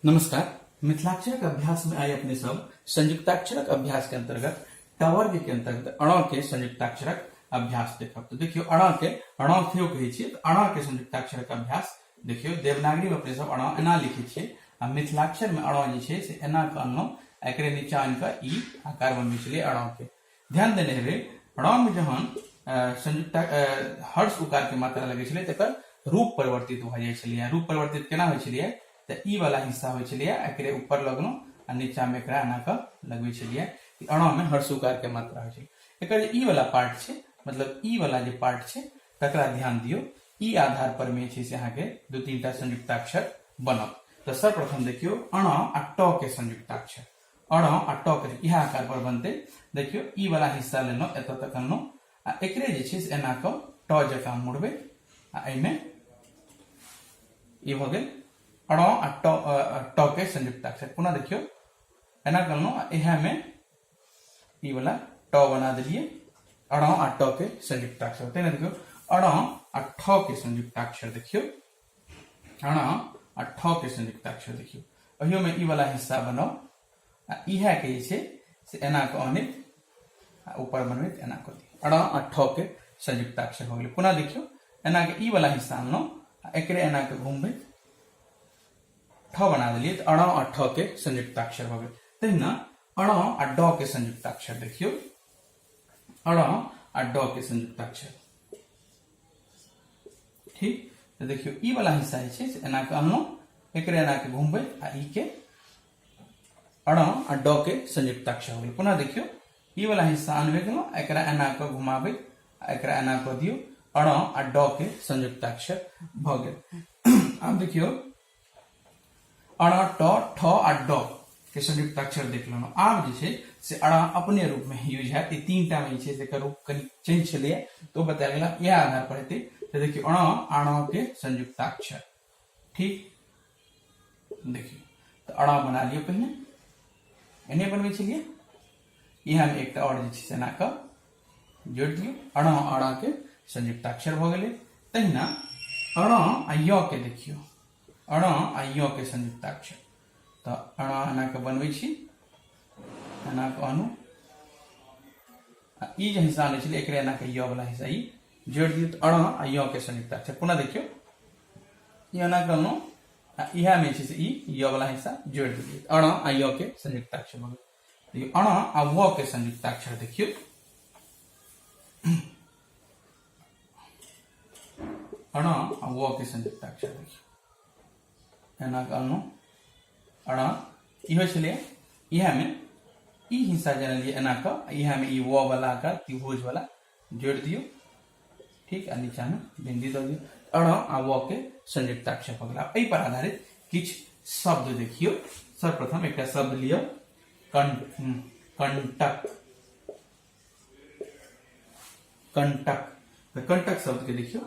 नमस्कार। मिथिलाक्षरक अभ्यास में आइ अपने सब संयुक्ताक्षरक अभ्यास के अंतर्गत टवर्ग के अंतर्गत अण के संयुक्ताक्षरक अभ्यास देखब। तो देखियो अण के अण सेहो कहै छियै, तऽ अण के संयुक्ताक्षरक अभ्यास देखियो। देवनागरी में अपने सब अण एना लिखै छियै आ मिथिलाक्षर में अण जे छै से एना कऽ अनलहुँ, एकरे नीचा आनि कऽ ई आकार बनबै छलियै अण के। ध्यान देने हेबै, अण में जहन संयुक्त हर्ष उकार के मात्रा लगै छलै तकर रूप परिवर्तित भऽ जाइ छलैए। रूप परिवर्तित केना होइ छलैए? तऽ ई वाला हिस्सा होइ छलैए, एकरे ऊपर लगलहुँ आ नीचा में एकरा एना कऽ लगबै छलियै। अण में हर्ष उकार के मात्रा होइ छलै। एकर जे ई वाला पार्ट छै, मतलब ई वाला जे पार्ट छै तकरा ध्यान दियौ। ई आधार पर में छै से अहाँके दू तीन टा संयुक्ताक्षर बनत। तऽ सर्वप्रथम देखियौ अण आ ट के संयुक्ताक्षर, अण आ ट के इएह आकार पर बनतै। देखियौ ई वाला हिस्सा लेलहुँ, एतऽ तक अनलहुँ आ एकरे जे छै से एना कऽ ट जकाँ मुड़बै आ एहिमे ई भऽ गेल अण आ ट, ट के संयुक्ताक्षर। पुनः देखियौ एना करलहुँ आ इएहमे ई वाला ट बना देलियै, अण आ ट के संयुक्ताक्षर। तहिना देखियौ अण आ ठ के संयुक्ताक्षर, देखियौ अण आ ठ के संयुक्ताक्षर। देखियौ अहियोमे ई वाला हिस्सा बनाउ आ इएह के जे छै से एना कऽ अनैत आ ऊपर बनबैत एना कऽ दियौ, अण आ ठ के संयुक्ताक्षर भऽ गेलै। पुनः देखियौ एना के ई वाला हिस्सा अनलहुँ आ एकरे एना के घुमबैत ठ बना देलियै, तऽ अण आ ठ के संयुक्ताक्षर भऽ गेल। तहिना अण आ ड के संयुक्ताक्षर देखियौ, अण आ ड के संयुक्ताक्षर। ठीक, तऽ देखियौ ई वाला हिस्सा जे छै से एना के अनलहुँ, एकरे एना के घुमबै आ ई के अण आ ड के संयुक्ताक्षर हो गेलै। पुनः देखियौ ई वाला हिस्सा अनबे केलहुँ, एकरा एना कऽ घुमाबै आ एकरा एना कऽ दियौ, अण आ ड के संयुक्ताक्षर भऽ गेल। आब देखियौ अण ट ठ आ ड के संयुक्ताक्षर देख लेलहुँ। आब जे छै से अण अपने रूप में यूज हैत। ई तीन टा में जे छै से एकर रूप कनि चेंज छलैया तो बतायल गेल, इएह आधार पर हेतै। तऽ देखियौ अण अण के संयुक्ताक्षर। ठीक, देखियौ तऽ अणा बना लियौ, पहिने एने बनबै छलियै, इएहमे एकटा आओर जे छै से एना कऽ जोड़ि दियौ, अणा अणा के संयुक्ताक्षर भऽ गेलै। तहिना अणा आ य के देखियौ, अणा आ य के संयुक्ताक्षर। तऽ अणा एना कऽ बनबै छी, एना कऽ अनू आ ई जे हिस्सा आनै छलियै एकरे एना कऽ य वाला हिस्सा ई जोड़ि दियौ, तऽ अणा आ य के संयुक्ताक्षर। पुनः देखियौ ई एना करलहुँ आ इएहमे जे छै से ई य वाला हिस्सा जोड़ि देलियै, अण आ य के संयुक्ताक्षर भऽ गेल। अण आ व के संयुक्ताक्षर देखियौ, अण आ व के संयुक्ताक्षर देखियौ, एना कऽ अनलहुँ अण, इहो छलैए, इएहमे ई हिस्सा जनलियै एना कऽ, इएहमे ई व वाला आकार त्रिभुज वाला जोड़ि दियौ, ठीक, आ नीचा में बिंदी दऽ दियौ, अण आ व के संयुक्ताक्षर भऽ गेल। एहि पर आधारित किछु शब्द देखियौ। सर्वप्रथम एकटा शब्द लिअ, कंटक। कंटक, तऽ कंटक शब्द के देखियौ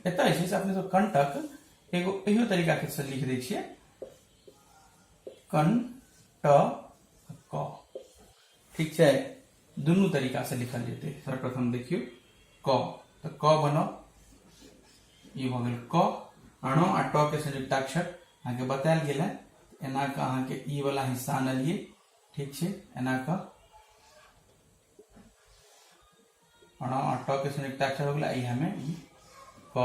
एतऽ जे छै से अपने सब कंटक एगो इहो तरीका के से लिख दै छियै, कन ट क, ठीक छै, दुनू तरीका से लिखल जेतै। सर्वप्रथम देखियौ क, तऽ क बनाउ, ई भऽ गेल क। अण आ ट के संयुक्ताक्षर अहाँके बतायल गेल है। एना कऽ अहाँके ई वाला हिस्सा आनलियै, ठीक छै, एना कऽ अण आ ट के संयुक्ताक्षर हो गेलै, इएहमे ई क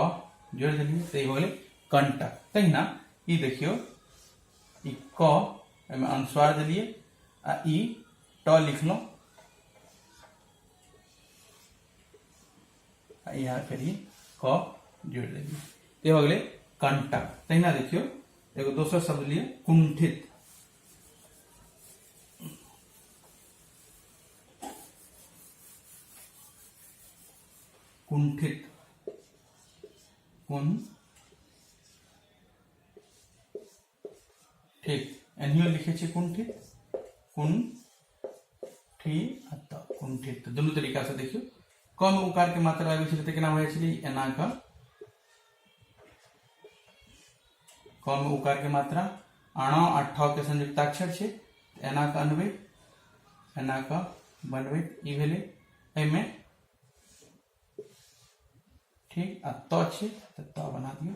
जोड़ि देलियै तऽ ई भऽ गेलै कंटक। तहिना ई देखियौ ई क, एहिमे अनुस्वार देलियै आ ई ट लिखलहुँ आ यहाँ फेर ई क जोड़ि देलियै, ई भऽ गेलै कंटक। तहिना देखियौ एगो दोसर शब्द लिअ, कुंठित। कुंठित, कुन, ठीक, एनहियो लिखे छी कुंठित, कुन ठी आ त, कुंठित। दुनू तरीका से देखियौ, क में उकार के मात्रा लागै छलै तऽ केना भऽ जाइ छलै, एना कऽ क में उकार के मात्रा, अण आ ठ के संयुक्ताक्षर छै, एना कऽ अनबै, एना कऽ बनबै, ई भेलै एहिमे, ठीक, आ त छै तऽ त बना दियौ,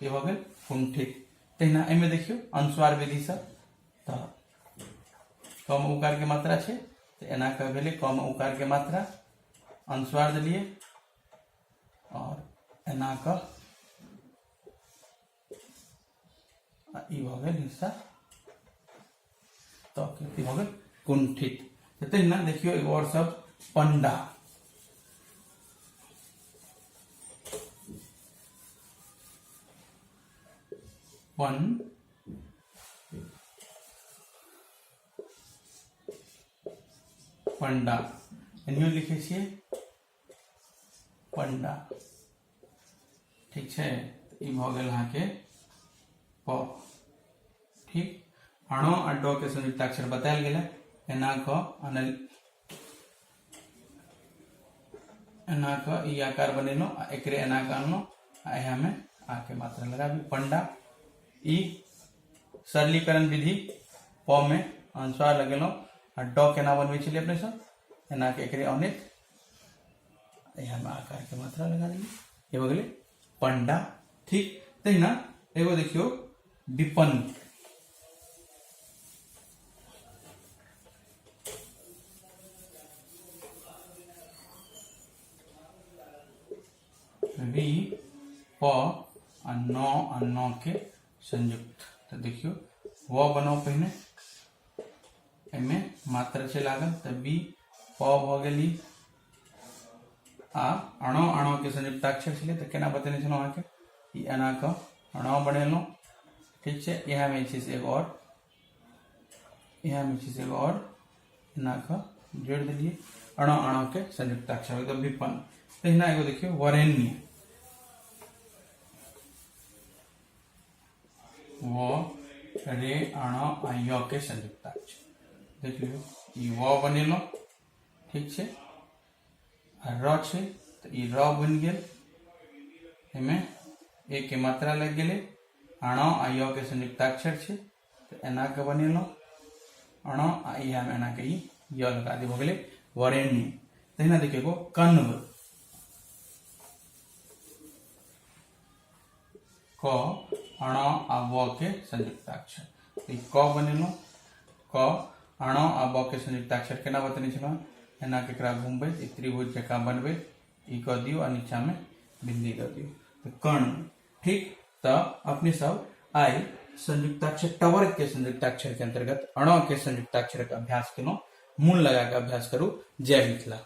ई भऽ गेल कुंठित। तहिना एहिमे देखियौ अनुस्वार विधिसँ तऽ क मे उकार के मात्रा छै तऽ एना कऽ भेलै क मे उकार के मात्रा अनुस्वार देलियै आओर एना कऽ आ ई भऽ गेल हिस्सा तऽ की भऽ गेल कुंठित। तऽ तहिना देखियौ एगो आओर शब्द पंडा। पन पंडा एनियो लिखै छियै पंडा। ठीक छै, ई भऽ गेल अहाँके प। ठीक, अणो आ ड के संयुक्ताक्षर बतायल गेल है। एना कऽ अनल एना कऽ ई आकार बनेलहुँ आ एकरे एना कऽ अनलहुँ आ इएह में आ के मात्रा लगाबी पंडा। ई सरलीकरण विधि प में अनुस्वार लगेलहुँ आ ड केना बनबै छलियै अपने सब एना के एकरे अनैत इएह में आकार के मात्रा लगा देलियै, ई भऽ गेलै पंडा। ठीक, तहिना एगो देखियौ विपन्न। वि प आ न आ न के संयुक्त। तऽ देखियौ व बनाउ पहिने, एहिमे मात्रा छै लागल तऽ बी प भऽ गेली आ अणो अणो के संयुक्ताक्षर छलै तऽ केना बतेने छलहुँ अहाँके ई एना कऽ अणो बनेलहुँ। ठीक छै, इएहमे जे छै से एगो आओर, इएहमे छै से एगो आओर एना कऽ जोड़ि देलियै अणो अणो के संयुक्ताक्षर एकदम विपन्न। तहिना एगो देखियौ वरेण्य। व रे अण आ य के संयुक्ताक्षर। देख लियौ ई व बनेलहुँ। ठीक छै, आ र छै तऽ ई र बनि गेल, एहिमे ए के मात्रा लागि गेलै। अण आ य के संयुक्ताक्षर छै तऽ एना के बनेलहुँ अण आ इएहमे एना के ई य लगा दियौ, भऽ गेलै वरेण्य। तहिना देखियौ एगो कण्व। क अण आ व के संयुक्ताक्षर। ई क बनेलहुँ, क अण आ व के संयुक्ताक्षर केना बतेने छलहुँ, एना के एकरा घुमबैत ई त्रिभुज जकाँ बनबैत ई कऽ दियौ आ नीचाँमे बिंदी दऽ दियौ तऽ कर्ण। ठीक, तऽ अपने सब आइ संयुक्ताक्षर टवर्ग के संयुक्ताक्षर के अंतर्गत अण के संयुक्ताक्षर के अभ्यास केलहुँ। मोन लगा के अभ्यास करू। जय मिथिला।